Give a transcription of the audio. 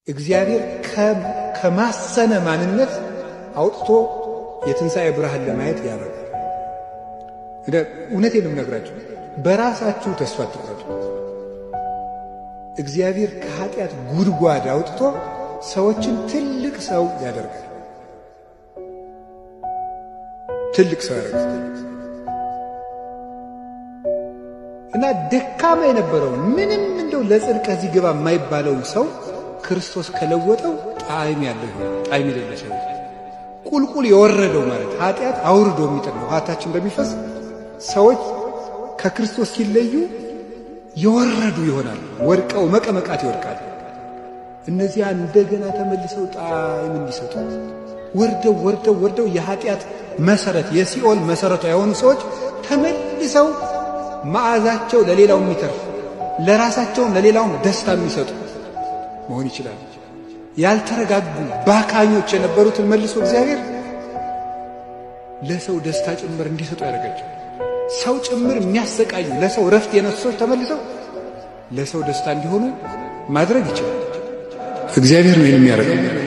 እግዚአብሔር ከማሰነ ማንነት አውጥቶ የትንሣኤ ብርሃን ለማየት ያበቃል። እውነቴን ነው የምነግራችሁ፣ በራሳችሁ ተስፋ አትቁረጡ። እግዚአብሔር ከኃጢአት ጉድጓድ አውጥቶ ሰዎችን ትልቅ ሰው ያደርጋል። ትልቅ ሰው ያደርጋል እና ደካማ የነበረውን ምንም እንደው ለጽድቅ እዚህ ግባ የማይባለውን ሰው ክርስቶስ ከለወጠው ጣዕም ያለው ይሆናል። ጣዕም የሌለ ሰው ቁልቁል የወረደው ማለት ኃጢአት አውርዶ የሚጥል ነው። ኃጢአታችን እንደሚፈስ ሰዎች ከክርስቶስ ሲለዩ የወረዱ ይሆናሉ። ወድቀው መቀመቃት ይወድቃል። እነዚያ እንደገና ተመልሰው ጣዕም እንዲሰጡ ወርደው ወርደው ወርደው የኃጢአት መሰረት የሲኦል መሰረቷ የሆኑ ሰዎች ተመልሰው መዓዛቸው ለሌላው የሚተርፍ ለራሳቸውም ለሌላውም ደስታ የሚሰጡ መሆን ይችላል። ያልተረጋጉ ባካኞች የነበሩትን መልሶ እግዚአብሔር ለሰው ደስታ ጭምር እንዲሰጡ ያደርጋቸው። ሰው ጭምር የሚያሰቃዩ ለሰው ረፍት የነሱ ሰዎች ተመልሰው ለሰው ደስታ እንዲሆኑ ማድረግ ይችላል። እግዚአብሔር ነው ይህን የሚያደርገው።